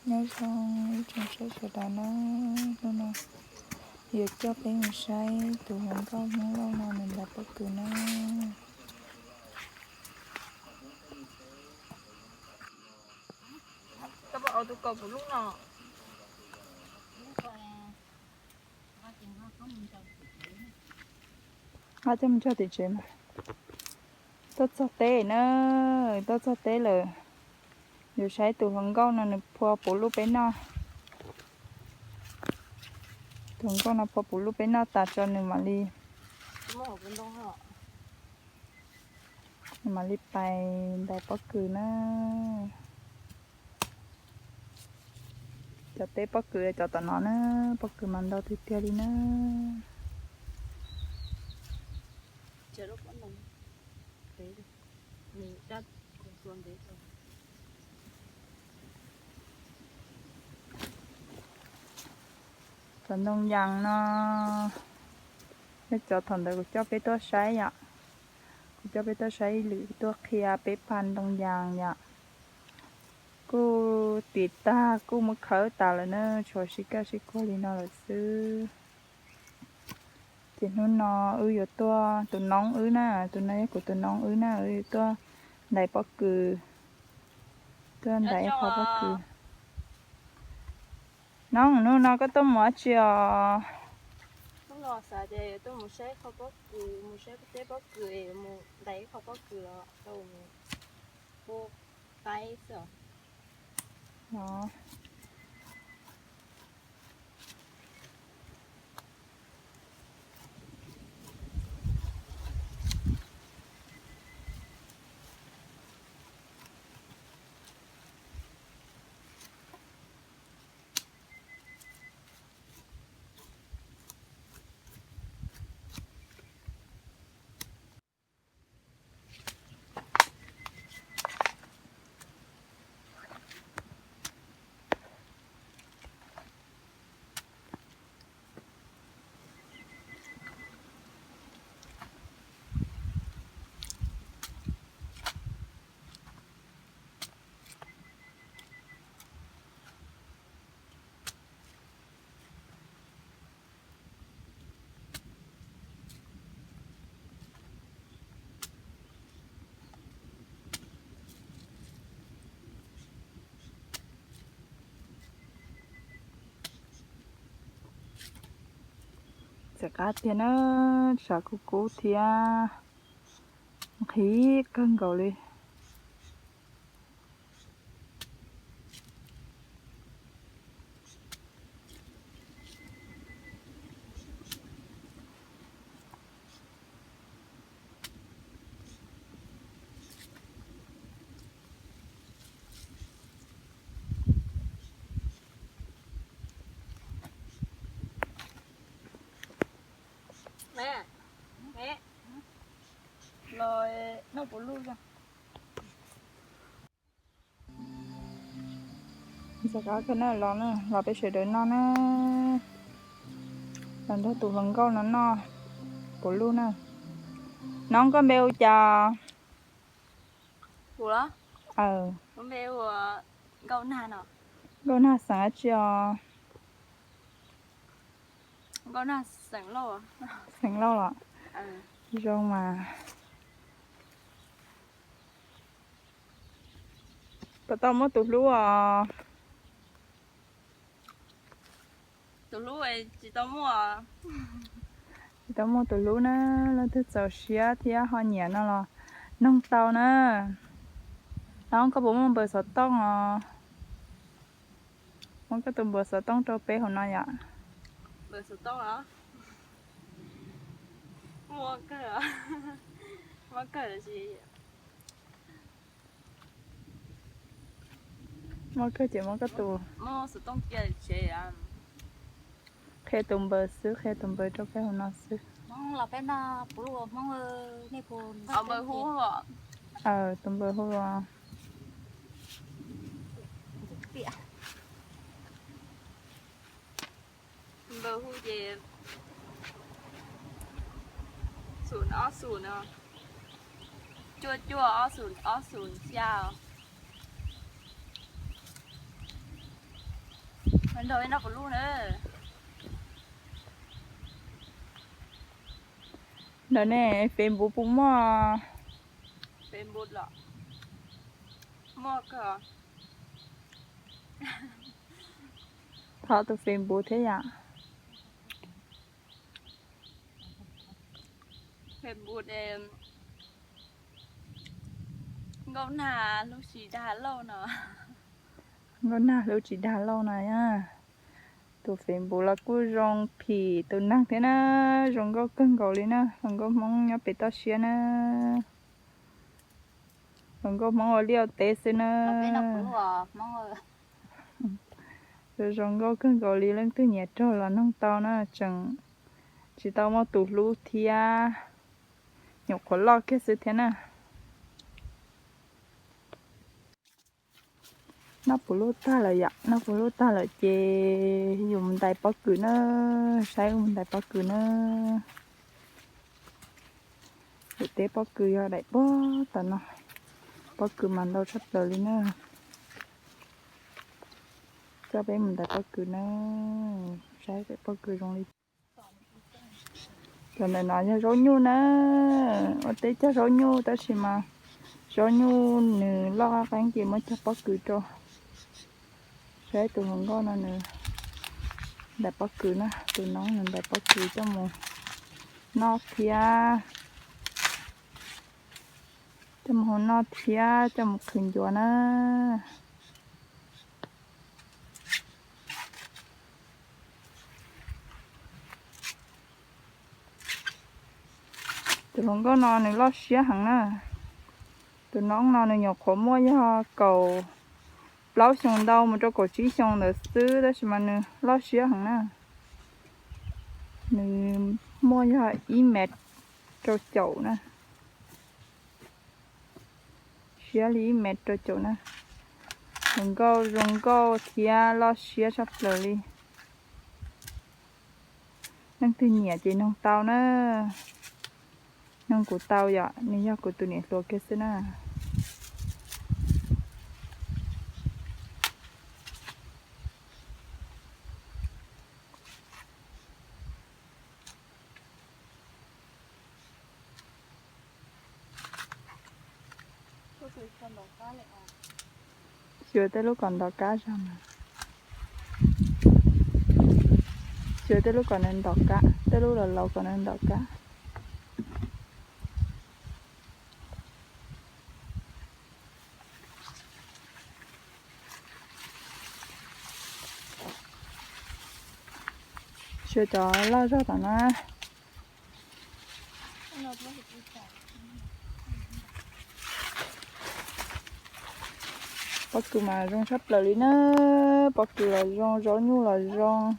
Nyob zoo ib tsoom saib sawv daws na, hnub no yuav coj peb mus saib tus hluas nkauj Hmoob Lauj no nws ntais pob kws na. Nqa coj mus tso tim tsev mas. Tuaj txog teb na, tuaj txog teb lawm. Yuav saib tus hluas nkauj no nws phua puv luj peb noj. Tus hluas nkauj no phua puv luj peb noj tas tso nws mam li, nws mam li pais ntais pob kws na. Cov teb pob kws cov tom no na, pob kws mas ntau tiag tiag li na. Cov ntoo yas no yog cov thaum ntawd kuv coj peb tuaj saib yom. Kuv coj peb tuaj saib ib lwm, tuaj qhia peb pab ntoo yas yom. Kuj tiv tag kuj muab khawb tas lawm na, tshuav sib kaj sib kuag li no lawm xwb. Ces hnub no wb yuav tuaj, tus noob wb na, tus no yog kuv tus noob wb na, wb yuav tuaj ntais pob kws, tuaj ntais ib qho pob kws. Noob, hnub no koj tuaj mus dab tsi os? Hnub no xav tias tuaj mus saib qho pob kws, mus saib teb pob kws es mus ntais ib qho pob kws los tau mus pub qaib xwb os. Txawm qab tiag na, tshav kub kub thiab nqhis kawg nkaus li. Los noj puv luj os. Los, los peb sawv daws noj na. Los nrog tus hluas nkauj no noj puv luj na. Noob, koj npe hu cas? Nkauj Nag xeem dab tsi os? Xeem Lauj los? Zoo mas. Puas tau muaj tus hlub os? Tsis tau muaj tus hlub na, leej twg txaus siab thiab ho nyiam no los noog tau na. Noob, koj puas muaj npawb xov tooj os? Muab koj tus npawb xov tooj rau peb hauv no yom. Muaj kawg ces muab koj tus, qhia tus npawb xwb, qhia tus npawb rau peb hauv no xwb. Tus npawb hu los? Npawb hu ces xum ob xum no, cuaj cuaj ob xum ob xum xya. Nrog peb noj puv lub na. Ntawm nej Facebook puas muaj? Facebook los muaj kawg. Thov tus Facebook thiab yom. Facebook Nkauj Nag Hlub Tsis Dag Lauj no. Nkauj Nag Hlub Tsis Dag Lauj no. Tus Facebook los kuj zoo phim tus neeg thiab na, zoo nkauj kawg nkaus li na, hluas nkauj Hmoob nyob pem toj siab na, hluas nkauj Hmoob ua liaj ua teb xwb na. Zoo nkauj kawg nkaus li, leej twg nyiam raug los noog tau na, tseem tsis tau muaj tus hlub thiab, nyuam qhuav loj kiag xwb thiab na. Noj puv lub tag lawm yom, noj puv lub tag lawm ces yus mus ntais pob kws na, saib wb mus ntais pob kws na. Yus teb pob kws yog daim puag tom no, pob kws mas ntau tshaj plaws li na. Coj peb mus ntais pob kws na, saib daim pob kws zoo li. Cov ntawm no yog zaub nyuj na, ua teb cog zaub nyuj tab sis mas zaub nyuj nws loj qab qeeb ces muab cog pob kws rau. Saib tus hluas nkauj no nws ntais pob kws na, tus noob nws ntais pob kws coj mus noj thiab, coj mus hu noj thiab coj mus qhwv ncuav na. Tus hluas nkauj no nws loj siab heev na. Tus noob no nws nyuam qhuav muaj yog kaum plaub xyoo ntau mus rau kaum tsib xyoo ntawd xwb tab sis mas nws loj siab heev na. Nws muaj yog ib mev rau caum na. Siab li ib mev rau caum na. Hluas nkauj zoo nkauj thiab loj siab tshaj plaws li. Leej twg nyiam ces noog tau na, noog kuv tau yom, nws yog kuv tus niam hluas kiag xwb na. Xyuas tej lub kom ntom kab zog na. Xyuas tej lub kom nws ntom kab, tej lub los laus kom nws ntom kab. Xyuas cov loj zog tom no. Pob kws mas zoo tshaj plaws li na, pob kws los zoo, zaub nyuj los zoo.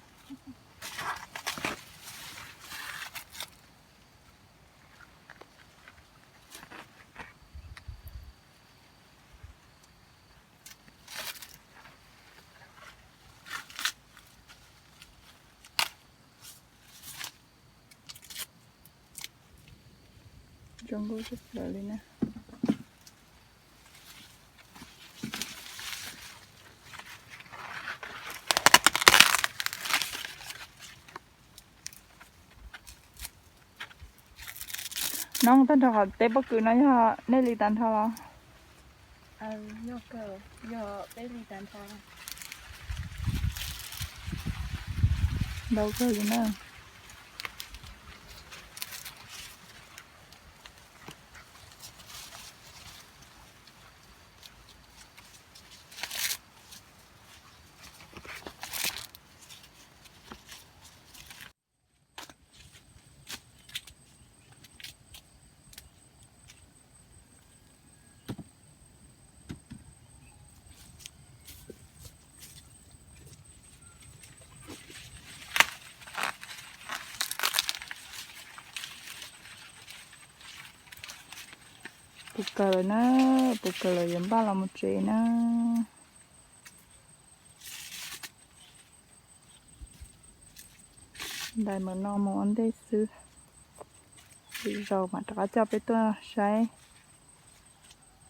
Zoo nkauj tshaj plaws li na. Noob, tag nrho qhov teb pob kws no yog nej li tag nrho los? Ntau kawg li na. Puv kawg lawm na, puv kawg lawm yuav npaj los mus tsev na. Ntais mus no mus ua ntej xwb, lwm zaus mam rov qab coj peb tuaj saib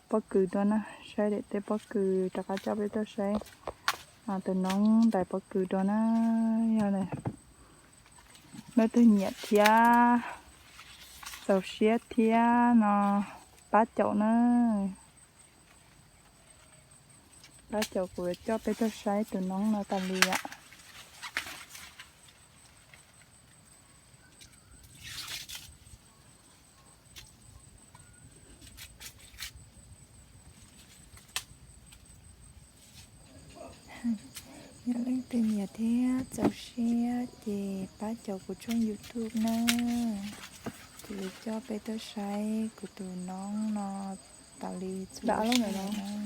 pob kws dua na, saib daim teb pob kws rov qab coj peb tuaj saib. Tus noob ntais pob kws dua na, yog leej twg nyiam thiab txaus siab thiab no pab caum na. Pab caum kuv yuav coj peb tuaj saib tus noob no tas li yom. Yog leej twg nyiam thiab txaus siab ces pab caum kuv tshooj YouTube na. Kuv yuav coj peb tuaj saib kuv tus noob no tas li txhua lub sij hawm na.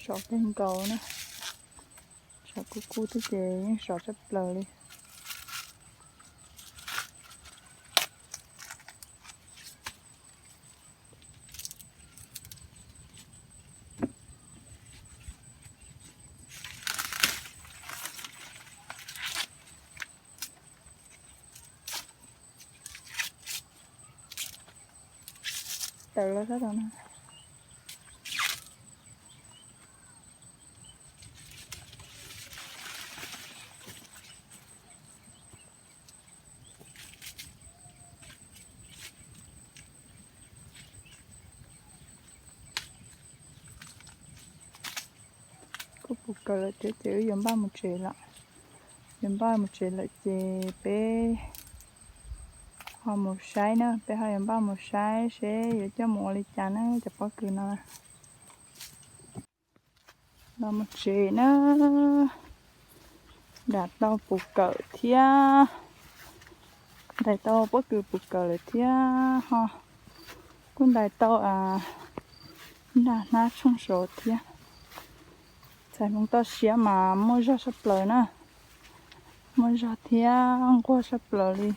Sov kawg nkaus na, sov kub kub thiab ces yeej sov tshaj plaws li. Tawm los sab tod na. Kuj puv kawg lawm thiab ces wb yuav npaj mus tsev lawm. Yuav npaj mus tsev lawm ces peb ho mus saib na, peb ho yuav npaj mus saib seb yuav coj mus ua li cas na cov pob kws no. Los mus tsev na, ntais tau puv kawm thiab, ntais tau pob kws puv kawm lawm thiab ho kuj ntais tau nag hnab tshooj saud thiab. Txhais hmoov toj siab mas muaj zog tshaj plaws na, muaj zog thiab nquag tshaj plaws li.